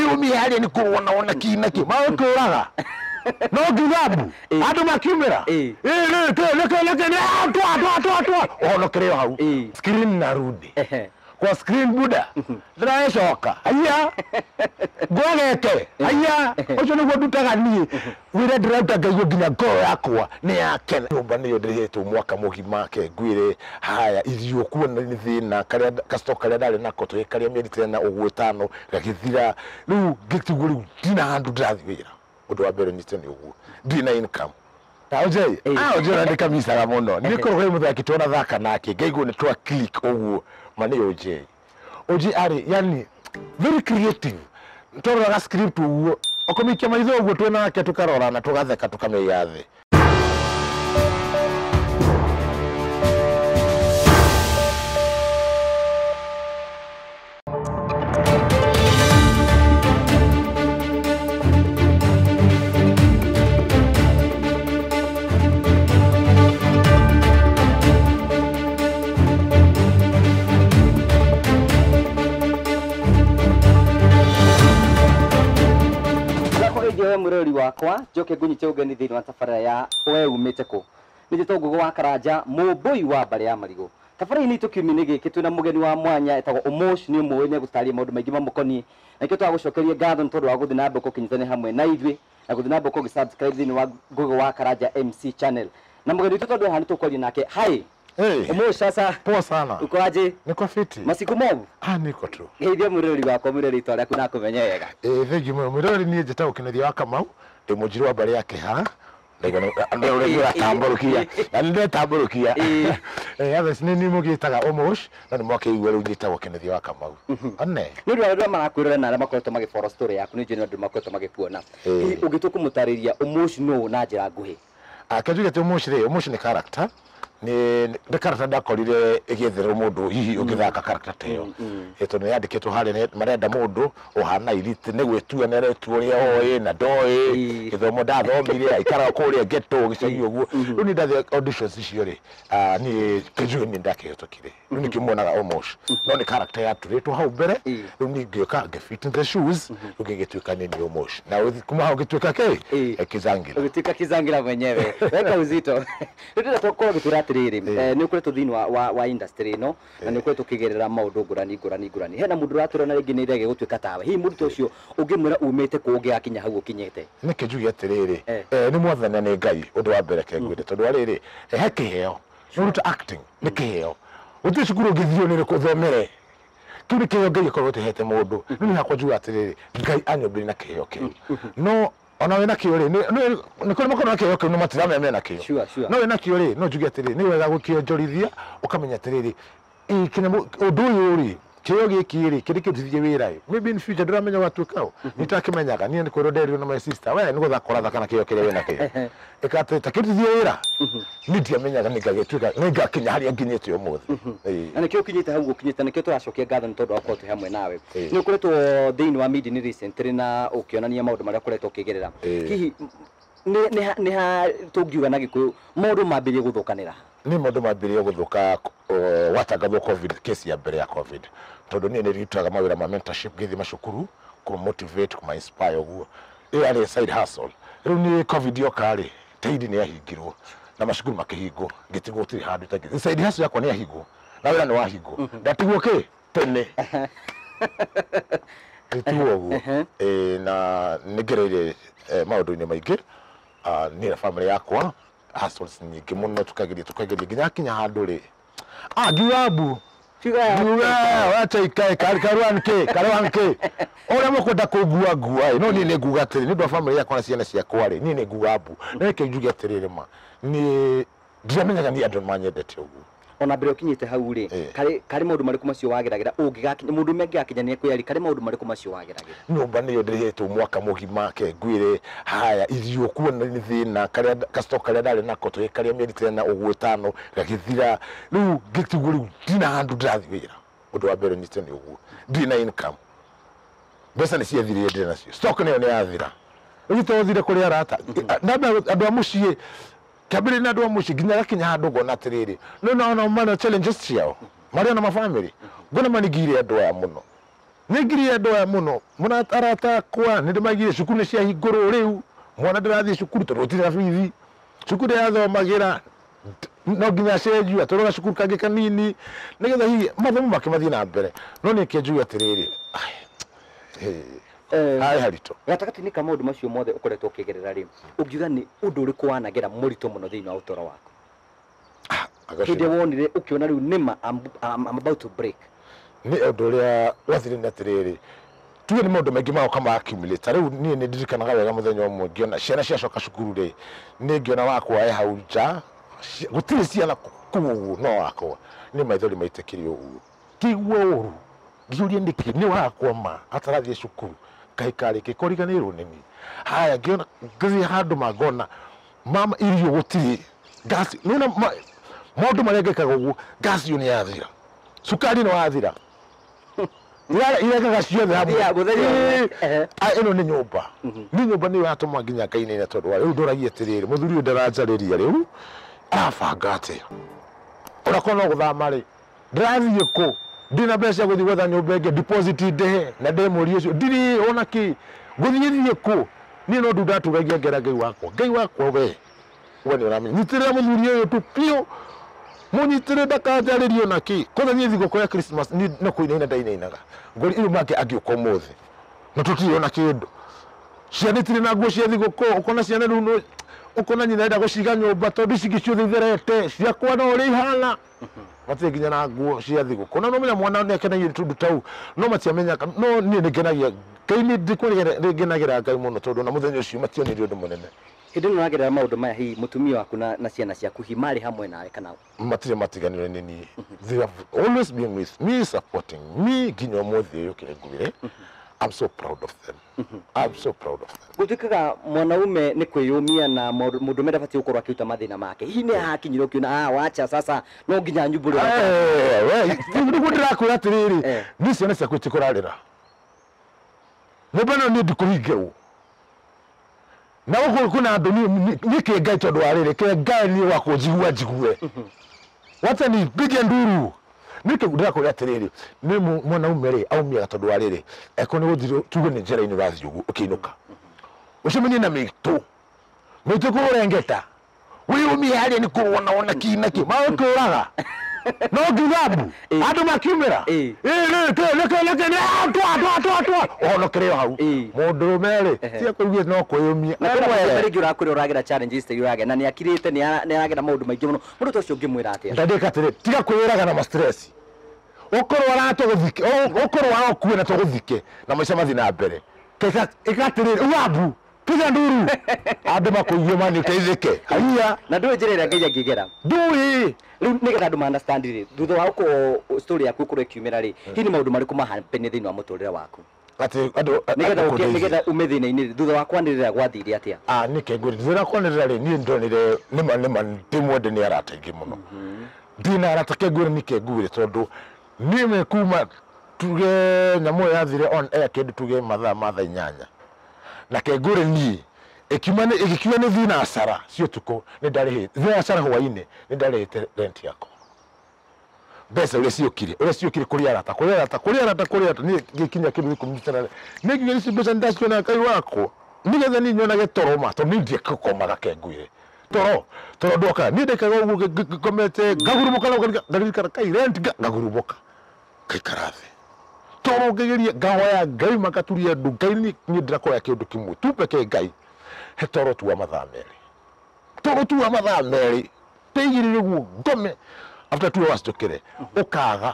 Wĩyũmie harĩa nĩ kũrũa nao na kĩ na kĩ magũkũraga no ngiuga mbu andũ makiumĩra twa ũhonokere o hau screen narudi kwa screen buda ndĩracoka aya ngwageke aya ũcio nĩguo ndutaga niĩ wĩra ndĩraruta ngaigua nginya ngoro yakwa nĩ yakena. Nyũmba nĩyo ndĩrĩhĩtwo mwaka mũgima ke ngwĩre haya irio kuona nĩ thĩna karĩa kastock karĩa ndarĩ nako tũgĩkaria mĩeri ta ĩna ũguo ĩtano gagĩthira. Rĩu ngĩtigwo rĩu ndina handũ ndĩrathiĩ wĩra. Ũndũ wa mbere nyite nĩ ũguo ndirĩ na income. Ojei, Ojei na ndikamicaga mũno. Nĩ korwo kwĩ mũthaki twanathaka nake ngaigua nĩ twa click ũguo ma nĩ Ojei. Ojei arĩ yani very creative. Twaroraga script ũguo ũkũmĩikia maitho ũguo twĩ nake tũkarorana tũgatheka tũkamĩiga thĩ. Mwirori wakwa njoke ngunyite ugeni thiini wa tabarĩra ya we umĩte kũ. Nĩ njĩtwo Ngũgũ wa Karanja, mũmbũi wa mbarĩ ya marigũ. Tabarĩra-inĩ itũ kiumia-inĩ gĩkĩ twĩna mũgeni wa mwanya etagwo Omosh. Nĩ ũmũĩ nĩ egũtarĩria maũndũ maingĩ mamũkoniĩ, na nĩkĩo twagũcokeria ngatho nĩ tondũ wa gũthiĩ na mbere gũkĩnyitane hamwe na ithuĩ na gũthiĩ na mbere gũgĩ subscribe thĩinĩ wa Ngũgũ wa Karanja MC channel. Na mũgeni witũ tondũ haha nĩ tũkwaria nake. Hi. Hey. Omosh, sasa poa sana. Uko aje? Niko fiti. Masiku mobu? Ah, niko tu. Geithia mwirori wakwa, mwirori itwa rĩaku na kũmenye wega. Thengi mũno. Mwirori niĩ njĩtagwo Kennedy wa Kamau, ndĩ mũnjirũ wa mbarĩ ya Kĩhaha. Ndĩratambũrũkia. Na nĩ ndetambũrũkia. Others nĩ niĩ mũgĩtaga Omosh, no nĩ mwakĩigua rĩu njĩtagwo Kennedy wa Kamau. One. Nĩ ũndũ wa arĩa marakwĩrorera na arĩa makoretwo magĩfollow story yaku, nĩ njũĩ nĩ andũ makoretwo magĩkuona. Hihi ũngĩtua kũmũtarĩria Omosh nũ na njĩra nguhĩ? Kĩnjuge atĩ Omosh rĩ, Omosh nĩ character. Nĩ character ndakorire ĩgĩetherwo mũndũ hihi ũngĩthaka character ta ĩyo. Tondũ nĩ yandĩkĩtwo harĩa marenda mũndũ ũhana iriti nĩ gwĩtua nĩ aretua ũrĩa oĩ na ndoĩ gĩthomo ndathomire aikaraga kũrĩa ghetto gĩcagi ũguo. Rĩu niĩ ndathiĩ auditions icio rĩ, niĩ kĩnjuge niĩ ndakĩhĩtũkire. Rĩu nĩkĩo muonaga Omosh. No nĩ character yaturĩtwo hau mbere. Rĩu niĩ ngĩũka ngĩ-fit in the shoes rĩu ngĩgĩtuĩka niĩ nĩ Omosh. Na kuma hau ngĩtuĩka kĩ? Kizangila. Ũgĩtuĩka Kizangila mwenyewe. Weka uzito. Rĩu ndĩrenda tũkorwo ũgĩtwĩra atĩrĩrĩ, nĩ ũkoretwo thĩinĩ wa industry ĩno na nĩ ũkoretwo ũkĩgerera maũndũ ngũrani ngũrani ngũrani. Hena mũndũ ũratwĩra na rĩngĩ nĩ irege gũtuĩka tawe. Hihi mũndũ ta ũcio ũngĩmwĩra umĩte kũ ũngĩgakinya hau ũkinyĩte? Nĩkĩ njuge atĩrĩrĩ, nĩ mwathani nĩ Ngai ũndũ wa mbere ke ngwĩre, tondũ wa rĩrĩ, he kĩheo. Nĩ ũruta acting nĩ kĩheo. Gũtirĩ cukuru ũngĩthiĩ nĩ ũthomere. Kĩu nĩ kĩheo Ngai akorwo atĩhete mũndũ. Rĩu niĩ hakwa njuga atĩrĩrĩ, Ngai anyũmbire na kĩheo kĩu. No ona wĩna kĩo rĩ, nĩ kũrĩ makorwo na kĩheo kĩu no matiramenya mena kĩo. No wĩna kĩo rĩ, no njuge atĩrĩrĩ, nĩ wega gũkĩonjorithia ũkamenya atĩrĩrĩ, ũndũ ũyũ rĩ, kĩheo gĩkĩ rĩ, kĩrĩ kĩrutithie wĩra ĩ. Maybe in future ndũramenya ũgatuĩka ũ. Nĩ itakĩmenyaga, niĩ nĩ kwĩrwo nderirwo na my sister, we nĩ gũthaka ũrathaka na kĩheo kĩrĩa wĩna kĩo. Ĩka atĩ ta kĩrutithie wĩra. Niĩ ndiamenyaga nĩ ngagĩtuĩka, nĩ ngakinya harĩa nginyĩte ũmũthĩ. Na nĩkĩo ũkinyĩte hau ũkinyĩte, nĩkĩo tũracokia ngatho nĩ tondũ wa gũkorwo twĩ hamwe nawe. Nĩ ũkoretwo thĩinĩ wa media recently na ũkĩonania maũndũ marĩa ũkoretwo ũkĩgerera. Hihi nĩ ha tũngiuga na Gĩkũyũ maũndũ mambĩrĩrie gũthũkanĩra? Nĩ maũndũ mambĩrĩrie gũthũka watangathwo COVID, case ya mbere ya COVID. Tondũ niĩ nĩ ndutaga mawĩra ma mentorship ngĩthiĩ macukuru kũ motivate kũ inspire ũguo. Ĩyo yarĩ side hustle. Rĩu niĩ COVID yoka rĩ, teidi nĩ yahingirwo na macukuru makĩhingwo, ngĩtigwo gũtirĩ handũ itangĩthiĩ. Side hustle yakwa nĩ yahingwo na wĩra nĩ wahingwo. Ndatigwo kĩ? Tene. Ngĩtigwo ũguo. Na nĩ ngereire maũndũ-inĩ maingĩ. Niĩ na family yakwa hustles nyingĩ mũno tũkageria nginya kinya handũ rĩ. Ngiuga mbu. Ngiuga wacha ikae karuanke. Ũrĩa mũkwenda kũngua ngua ĩ, no niĩ nĩ nguga atĩrĩ, nĩ ũndũ wa family yakwa na ciana ciakwa rĩ, niĩ nĩ nguga mbu. Na reke njuge atĩrĩrĩ ma, niĩ ndiamenyaga niĩ andũ manyendete ũguo. Ona mbere ũkinyĩte hau rĩ, karĩ maũndũ marĩkũ macio wageragĩra ũngĩgakinya mũndũ ũmwe angĩgakinya nĩ ekwĩyari, karĩ maũndũ marĩkũ macio wageragĩra? Nyũmba nĩyo ndĩrĩhĩtwo mwaka mũgima ke ngwĩre haya irio kuona nĩ thĩna karĩa kastock karĩa ndarĩ nako tũgĩkaria mĩeri ta ĩna ũguo ĩtano gagĩthira. Rĩu ngĩtigwo rĩu ndina handũ ndĩrathiĩ wĩra. Ũndũ wa mbere nyite nĩ ũguo ndirĩ na income. Mbeca nĩ ciathirire ndĩrĩ nacio. Stock nĩyo nĩ yathira. Rĩu tothire kũrĩ arata. Andũ a mũciĩ kĩambĩrĩria na andũ a mũciĩ nginya gakinya handũ ngona atĩrĩrĩ, no no no mana challenges ciao marĩa na mafamily ngona manigire andũ aya mũno. Nĩ ngirie andũ aya mũno mũno arata akwa nĩ ndĩmaigire cukuru nĩ ciahingũrwo rĩu mwana ndĩrathiĩ cukuru tondũ gũtirĩ na bithi cukuru ĩrathomagĩra no nginya acenjio atwarwo gacukuru kangĩ kanini nĩgetha hihi mathomo make mathiĩ na mbere no nĩ kĩnjuge atĩrĩrĩ ai haritũ gatagatĩ-inĩ ka maũndũ macio mothe ũkoretwo ũkĩgerera rĩ ũngiuga nĩ ũndũ ũrĩkũ wanagera mũritũ mũno thĩinĩ wa ũtũũro waku hĩndĩ wonire ũkĩona rĩu nĩma I'm about to break nĩ ũndũ ũrĩa wathire nĩ atĩrĩrĩ tuge nĩ maũndũ maingĩ magoka ma accumulate rĩu niĩ nĩ ndirikanaga wega mũthenya ũmwe ngĩona ciana ciacoka cukuru rĩ nĩ ngĩona wakwa e hau nja gũtirĩ ciana kũu ũguo no wakwa nĩ maithori maitĩkire ũguo ngĩigua ũru ngĩũria nĩkĩ nĩ wakwa ma atarathiĩ cukuru kaĩ karĩkĩ koriganĩirwo nĩ niĩ haya ngĩona ngĩthiĩ handũ ma ngona mama irio gũtirĩ ngasi nĩwona maũndũ marĩa ngekaga ũguo ngasi ĩyo nĩ yathira cukari nĩ wathira irekaga ciothe hamwe ĩno nĩ nyũmba nĩ nyũmba nĩyo yatũma nginya ngainaina tondũ wa rĩu ndoragia atĩrĩrĩ mũthuri ũyũ ndaranjarĩria rĩu arabanga atĩa onakorwo no gũthama rĩ ndĩrathiĩ kũ ndina mbeca gũthiĩ gwetha nyũmba ĩngĩ deposit ndĩhe na ndĩhe mweri ũcio ndirĩ ona kĩ gũthiĩ thiĩ kũ niĩ no ndatũragia ngera Ngai wakwa Ngai wakwa we we nĩ ũramenya nyitĩrĩra mũthuri ũyũ tu biũ mũnyitĩrĩre ndakanjarĩrie ona kĩ kwanza niĩ thigũkũ ya Christmas no kũinaina ndainainaga ngori rĩu make angĩũka ũmũthĩ na tũtirĩ ona kĩndũ ciana itirĩ na nguo cia thigũkũ ũkona ciana rĩu ũkona nyina enda gũciga nyũmba tondũ ici ingĩ ciothe itherete ciakwa no ũrĩa ihana matirĩ nginya na nguo cia thigũkũ na no mwana nĩ akenagia tũndũ tau no matiamenyaga no niĩ nĩ ngenagia Ngai nĩ ngenagĩra Ngai mũno tondũ na mũthenya ũcio mationire ũndũ mũnene hĩndĩ ĩno ũragerera maũndũ maya hihi mũtumia waku na ciana ciaku hihi marĩ hamwe nawe kana matirĩ matiganire nĩ niĩ they have always been with me supporting me nginya ũmũthĩ ũyũ kĩngwĩre I'm so proud of them. I'm so proud of them. Gũtuĩkaga mwanaume nĩ kwĩyũmia na mũndũme ndabatiĩ gũkorwo akĩruta mathĩna make hihi nĩ hakinyire ũkiona wacha sasa no nginya nyumbũre nĩguo ndĩrakwĩra atĩrĩrĩ niĩ ciana ciakwa itikũrarĩra nyũmba ĩno niĩ ndikũhingĩrwo na gũkũ kwĩna andũ niĩ kĩ Ngai tondũ wa rĩrĩ kĩ Ngai niĩ wa kũnjigua njigue wacha nipige nduru nĩkĩ ndĩrakwĩra atĩrĩrĩ nĩ mwanaume rĩ aumiaga tondũ wa rĩrĩ eko nĩ gũthiĩ tuge nĩ njĩra-inĩ ũrathiĩ ũguo ũkĩinũka ũcemanie na mĩitũ mĩitũ kũrengeta wĩyũmie harĩa nĩ kũrwo ona kĩ na kĩ magũkũraga no ngiuthambu andũ makiumĩra ũhonokere o hau mũndũrũme rĩ tiga kũigua no kwĩyũmia na kwĩna rĩngĩ ũrakwĩra ũragera challenges ta ũragera na nĩ akirĩte nĩ aragera maũndũ maingĩ mũno mũndũ ta ũcio ũngĩmwĩra atĩa ndandĩka atĩrĩ tiga kwĩyũraga na ma stress ũkorwo aratũgũthike ũkorwo arokue na tũgũthike na maica mathiĩ na mbere ĩka atĩrĩrĩ ugambu piga nduru andũ makũigue mani ũteithĩke haiya na ndũĩ njĩra ĩrĩa Ngai angĩgera ndũĩ rĩu nĩgetha andũ ma understand rĩ thutha wa gũkorwo story yaku ĩkorwo ĩkiumĩra rĩ hihi nĩ maũndũ marĩkũ mahapenire thĩinĩ wa mũtũrĩre waku atĩ andũ nĩgetha ume thĩna-inĩ thutha wa kwanĩrĩra gwathire atĩa nĩke ngwĩre thutha wa kwanĩrĩra rĩ niĩ ndonire nĩma ndĩmwende nĩ arata aingĩ mũno ndĩna arata kengwĩre nĩke ngwĩre tondũ niĩ mekuma tuge nyamũ ĩyo yathire on air kĩndũ tuge mathaa ma thaa inyanya na kengwĩre niĩ ĩkiuma nĩ thinacara cia ũtukũ nĩ ndarĩhĩte thinacara hwainĩ nĩ ndarĩhĩte rent yakwa mbeca ũrĩa ciũkire kũrĩ arata kũrĩ arata kũrĩ arata kũrĩ arata niĩ ngĩkinya kĩndũ ikũmi tena nĩ nginya ici mbeca nĩ ndaciona Ngai wakwa nĩgetha niĩ nyonage toro ma tondũ niĩ ndiakomaga kengwĩre toro toro ndoka niĩ ndekaga ũguo ngomete ngagurumũka na ngaririkana kai rent ngagurumũka ngaikara thĩ toro ngĩgeria ngahoya Ngai makaturia ndu Ngai niĩ ndĩrakoya kĩndũ kĩmwe tu pekee Ngai he toro tu wa mathaa merĩ toro tu wa mathaa merĩ teigĩrĩre guo ngome after 2 hours njũkĩre ũkaga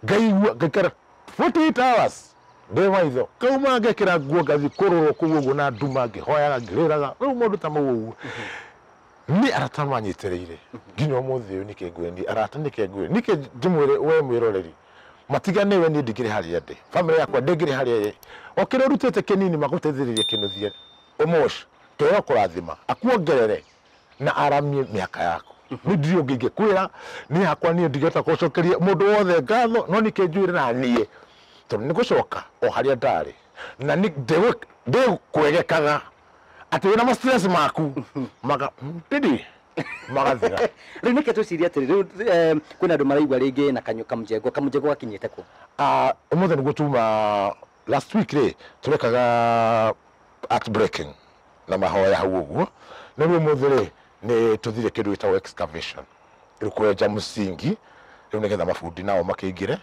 ngaigua ngaikara 48 hours ndĩ maitho kauma ngekĩra nguo ngathiĩ kũrũrwo kũu ũguo na nduma ngĩhoyaga ngĩrĩraga rĩu maũndũ ta mau ũguo nĩ arata manyitĩrĩire nginya ũmũthĩ ũyũ nĩkĩ ngwĩra arata nĩkĩ ngwĩra nĩkĩ ndĩmwĩre we mwĩroreri matigane we niĩ ndingĩrĩ harĩa ndĩ bamĩrĩ yakwa ndĩngĩrĩ harĩa ĩ o kĩrĩa ũrutĩte kĩnini magũteithĩrĩrie kĩnũthie ũmoci kĩheo kũrathima akuongerere na aramie mĩaka yaku nĩ ndirĩ ũngĩ ingĩkwĩra niĩ hakwa niĩ ndingĩhota gũcokeria mũndũ wothe ngatho no nĩkĩ njuĩre na niĩ tondũ nĩ gũcoka o harĩa ndarĩ na ndĩkwegekaga atĩ wĩna ma stress maku maka didi Magathira. Rĩu nĩkĩ twĩcirie atĩrĩ rĩu kwĩna andũ maraigua rĩngĩ na kamũjengo kamũjengo gakinyĩte kũ? Ah, ũmũthĩ nĩguo tuma last week rĩ tũrekaga art breaking na mahoya hau ũguo. No rĩu ũmũthĩ rĩ nĩ tũthire kĩndũ gĩtagwo excavation, rĩu kwenja mũcingi rĩu nĩgetha mabundi nao makĩingĩre.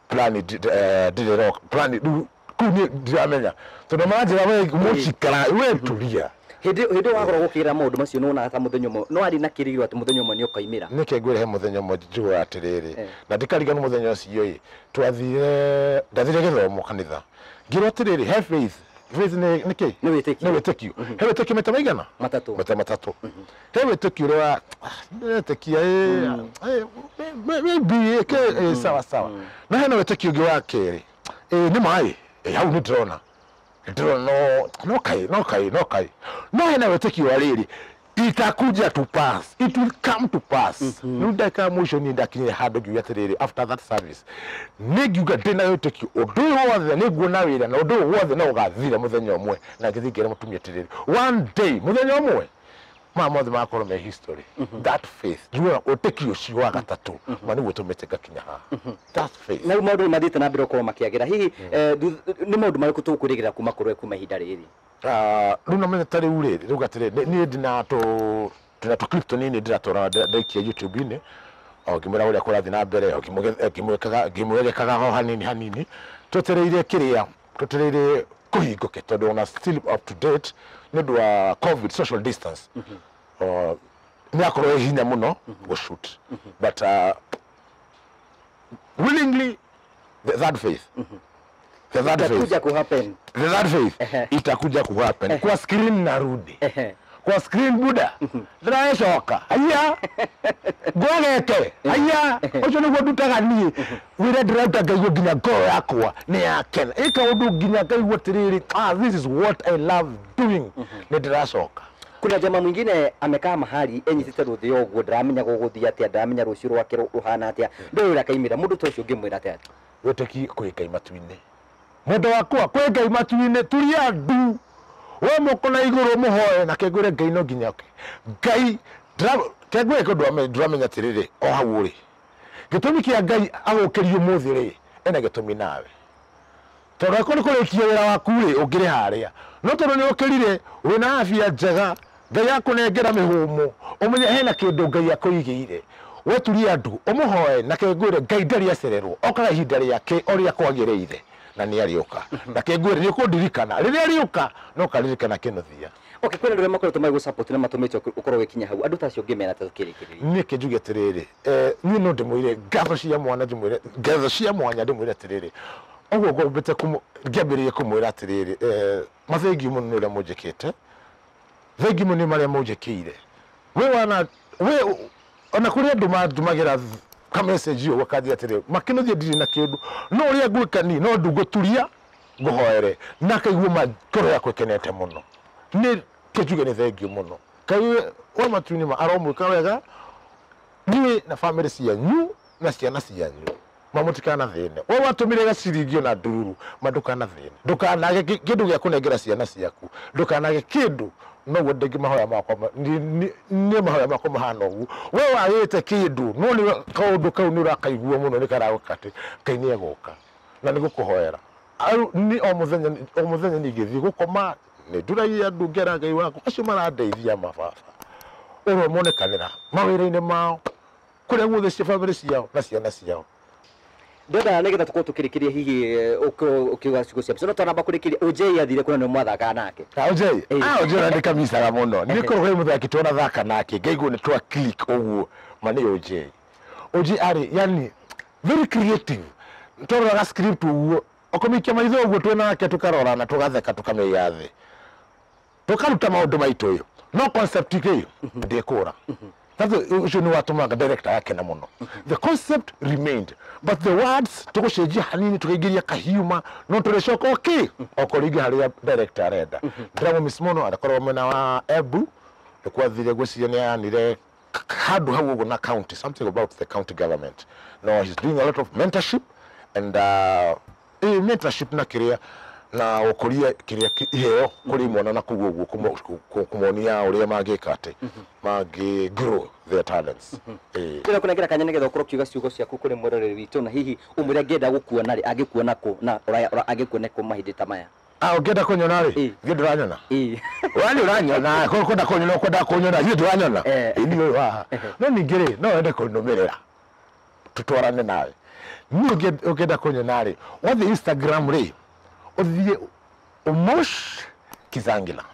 Plan ndĩrĩ plan rĩu kũu niĩ ndiramenya tondũ maranjĩra we mũcikara we turia. Hĩndĩ hĩndĩ wakorwo gũkĩra maũndũ macio nĩwonaga ta mũthenya ũmwe no arĩ na kĩrĩgĩrĩro atĩ mũthenya ũmwe nĩ ũkaimĩra? Nĩke ngwĩre he mũthenya ũmwe njugaga atĩrĩrĩ na ndikariganwo mũthenya ũcio ĩ twathire ndathire gĩthomo kanitha ngĩrwo atĩrĩrĩ he faith. Faith nĩ nĩkĩ? Nĩ wĩtĩkio. Nĩ wĩtĩkio. He wĩtĩkio maita maigana? Matatũ. Maita matatũ. He wĩtĩkio ũrĩa wa ndĩretĩkia maybe ĩke sawa sawa. Na hena wĩtĩkio ũngĩ wa kerĩ nĩ maĩ hau nĩ ndĩrona ndĩrona no kai no kai no kai no hena wĩtĩkio wa rĩrĩ itakuja to pass, it will come to pass. Rĩu ndagĩka ya mũico niĩ ndakinyire handũ ngiuga atĩrĩrĩ after that service nĩ ngiuga ndĩna wĩtĩkio ũndũ ũyũ wothe nĩ nguona wĩra na ũndũ ũyũ wothe no ũgathira mũthenya ũmwe. Na ngĩthiĩ ngĩra mũtumia atĩrĩrĩ one day mũthenya ũmwe maya mothe magakorwo me history. That faith njugaga ũtĩkio ũcio wa gatatũ ma nĩguo ũtũmĩte ngakinya haha. That faith. Na rĩu maũndũ nĩ mathiĩte na mbere gũkorwo makĩagĩra hihi nĩ maũndũ marĩkũ tũkwĩrĩgĩrĩra kuma kũrĩ we kuma ihinda rĩrĩ? Rĩu namenya ta rĩu rĩ rĩu atĩrĩ niĩ ndĩna tũ clip tũnini ndĩratwara ndaikia YouTube-inĩ o ngĩmwĩra ũrĩa kũrathiĩ na mbere o ngĩmwĩrekaga ho hanini hanini twetereire kĩrĩa twetereire kũhingũke tondũ ona still up to date nĩ ũndũ wa COVID social distance nĩ akorwo ĩ hinya mũno gũshoot but willingly the third faith. The third faith. Itakuja kuhappen. The third faith itakuja kuhappen. Kwa screen narudi. Kwa screen buda. Ndĩracoka. Aya. Ngwageke. Aya. Ũcio nĩguo ndutaga niĩ. Wĩra ndĩraruta ngaigua nginya ngoro yakwa nĩ yakena. Ĩka ũndũ nginya ngaigua atĩrĩrĩ, ah, this is what I love doing. Nĩ ndĩracoka. Kuna jamaa mwingine amekaa mahali enyitĩte rũthĩa ũguo ndaramenya gũgũthiĩ atĩa ndaramenya rũciũ rwake rũhana atĩa ndũĩ ũrĩa akaimĩra mũndũ ta ũcio ũngĩmwĩra atĩa? Wĩtĩki kwĩ Ngai matu-inĩ. Mũndũ wakwa kwĩ Ngai matu-inĩ turia ndu we moko na igũrũ mũhoe na kengwĩre Ngai no nginya oke. Ngai kengwĩre kĩndũ ndũramenya atĩrĩrĩ o hau ũrĩ gĩtũmi kĩa Ngai agũkĩrie ũmũthĩ rĩ ena gĩtũmi nawe tondũ angĩkorwo nĩ kũrĩkia wĩra waku rĩ ũngĩrĩ harĩa no tondũ nĩ ũkĩrire wĩna afya njega Ngai akũnengera mĩhũmũ ũmenye hena kĩndũ Ngai akũigĩire we turia ndu ũmũhoe na kengwĩre Ngai ndarĩ acererwo okaga ihinda rĩake o rĩrĩa kwagĩrĩire na nĩ arĩũka na kengwĩre nĩ ũkũndirikana rĩrĩa arĩũka no ũkaririkana kĩnuthia. Okay, kwĩna andũ arĩa makoretwo magĩgũ-support na matũmĩte ũkorwo ũgĩkinya hau andũ ta acio ũngĩmera atĩa tũkĩrĩkĩrĩria? Niĩ kĩnjuge atĩrĩrĩ niĩ no ndĩmwĩre ngatho cia mwana ndĩmwĩre ngatho cia mwanya ndĩmwĩre atĩrĩrĩ ũguo ngwambĩte ngĩambĩrĩria kũmwĩra atĩrĩrĩ mathengiũ mũno nĩ ũrĩa mũnjĩkĩte thengiũ mũno nĩ marĩa mũnjĩkĩire we wana we ona kũrĩ andũ mandũmagĩra ka message ũguo akanjĩra atĩrĩrĩ makĩnũthia ndirĩ na kĩndũ no ũrĩa ngwĩka niĩ no ndũngũturia ngũhoere na akaigua ma ngoro yakwa ĩkenete mũno nĩ kĩnjuge nĩ thengiũ mũno Ngai wa matu-inĩ ma aromwĩka wega niĩ na bamĩrĩ cianyu na ciana cianyu ma mũtikanathĩne we watũmire gaciringi ona ndururu ma ndũkanathĩne ndũkanage kĩndũ gĩa kũnengera ciana ciaku ndũkanage kĩndũ noguo ndingĩ mahoya makwa nĩ mahoya makwa mahana ũguo we wagĩte kĩndũ no nĩ kaũndũ kau nĩ ũrakaigua mũno nĩ karagũka atĩ Ngai nĩ egũka na nĩ gũkũhoera ni o mũthenya ningĩthiĩ gũkoma nĩ nduragia andũ ngera Ngai wakwa acio marandeithia mababa ũromonekanĩra mawĩra-inĩ mao kũrĩa guothe cia bamĩrĩ ciao na ciana ciao. Ndĩrenda nĩgetha tũkorwo tũkĩrĩkĩria hihi ũkiuga ciugo cia mbica no twanamba kũrĩkĩria Ojei athire kũrĩa nĩ mwathakaga nake. Ojei Ojei ona nĩkamicaga mũno nĩ korwo he mũthaki twanathaka nake ngaigua nĩ twa click ũguo ma nĩ Ojei. Ojei arĩ yani very creative twaroraga script ũguo ũkũmĩikia maitho ũguo twĩ nake tũkarorana tũgatheka tũkamĩiga thĩ tũkaruta maũndũ maitũ ĩyo no concept ĩyo ndĩkũra. That's ũcio nĩ watũmaga director akena mũno. The concept remained but the words tũgũcenjia hanini tũkaingĩria kahiuma no tũrĩcoka okay okorwo harĩa director arenda. Ndĩramũmiss mũno arakorwo mwena wa Embu nĩ kwathire ngwĩciria nĩ ayanire handũ hau ũguo na county something about the county government. No, he's doing a lot of mentorship and mentorship na kĩrĩa Na gũkũria kĩrĩa iheo kũrĩ mwana na kũguo ũguo kũmonia ũrĩa mangĩka atĩ mangĩ grow their talents. Ndĩrenda kũnengera kanya nĩgetha ũkorwo ũkiuga ciugo ciaku kũrĩ mwĩroreri witũ, na hihi ũmwĩre angĩenda gũkuona rĩ, angĩkuona kũ, na angĩkuona kũ mahinda ta maya? Ũngĩenda kũnyona rĩ, ithuĩ ndũranyona. We nĩ ũranyona, kwenda kũnyona, kwenda kũnyona, ithuĩ ndũranyona. Ĩĩ, niĩ ũyũ haha. No ningĩ rĩ, no wende kũnũmĩrĩra tũtwarane nawe. Niĩ ũngĩenda kũnyona rĩ, wathiĩ Instagram rĩ, ũthiĩ Omosh Kizangila,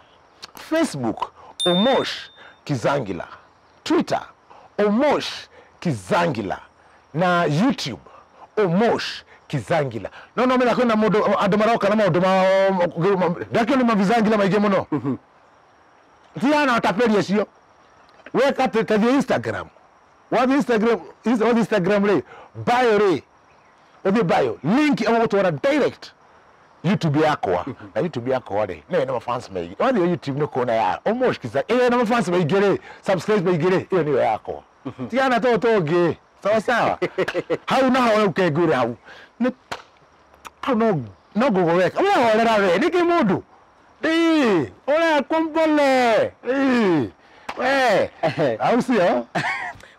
Facebook Omosh Kizangila, Twitter Omosh Kizangila, na YouTube Omosh Kizangila. No no mena kwina mundu andu maroka na maundu ma ndakio ni mavizangila maingi muno. Tiana atapeli acio. Weka tathie Instagram. Wathi Instagram, wathi Instagram ri bio ri. Uthi bio link agutwara direct YouTube yakwa. Na YouTube yakwa ri ne na mafans maingi. Wathi YouTube no kuona ya Omosh Kizangila. Na mafans maingi ri, subscribe maingi ri, iyo niyo yakwa. Tiana to tongi. Sawa sawa. Hau na hau ukengure hau. Ni hau no no ngugoweka. Urahorera we niki mundu. Ii, ura kumbole. Ii. We. Au sio?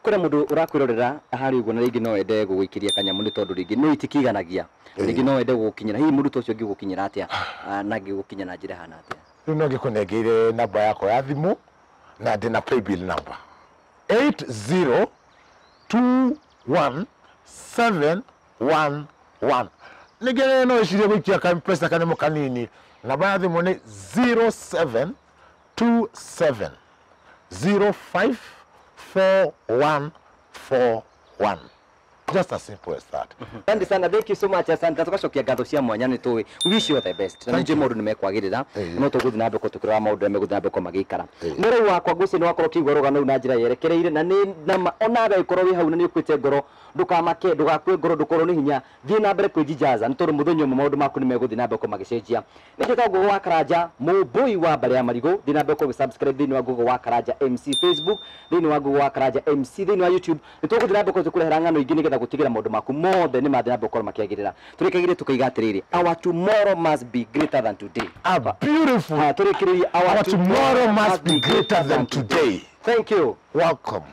Kura mundu urakwirorera hari uguo na ringi no ende guguikiria kanyamu ni tondu ringi no itikiganagia. Ringi no ende gugukinyira. Hihi mundu ucio angigukinyira atia na angigukinya na njira hana atia? Riu no ngikunengeire namba yakwa ya thimu na ndina paybill number 8021711. Ningĩ no ĩcirie gũikia ka M-Pesa kanyamũ kanini. Namba ya thimũ nĩ 0727 054141. Just as simple as that. Asante sana, thank you so much. Asante. Tukacokia ngatho cia mwanya nĩ tũĩ. We wish you the best. Na nĩ maũndũ nĩ mekwagĩrĩra. No tũgũthiĩ na mbere tũkĩrora maũndũ marĩa megũthiĩ na mbere magĩikara. No rĩu wakwa ngwĩciria nĩ wakorwo ũkĩigua rũgano rũu na njĩra yerekereire, na nĩ nama onawe ũkorwo wĩ hau na nĩ ũkuĩte ngoro, ndũkamake, ndũgakue ngoro, ndũkorwo nĩ hinya, thiĩ na mbere kwĩjijaza nĩ tondũ mũthenya ũmwe maũndũ maku nĩ megũthiĩ na mbere magĩcenjia. Nĩ njĩtagwo Ngũgũ wa Karanja, mũmbũi wa mbarĩ ya marigũ. Thiĩ na mbere kũgĩ subscribe thĩinĩ wa Ngũgũ wa Karanja MC Facebook, thĩinĩ wa Ngũgũ wa Karanja MC thĩinĩ wa YouTube. Nĩ tũgũthiĩ na mbere tũkũrehera ng'ano ingĩ nĩgetha gũtigĩra maũndũ maku mothe nĩ mathiĩ na mbere gũkorwo makĩagĩrĩra. Tũrĩkagĩrie tũkaiga atĩrĩrĩ, our tomorrow must be greater than today. A beautiful. Tũrĩkĩrĩrie, our tomorrow must be greater than today. Thank you. Welcome.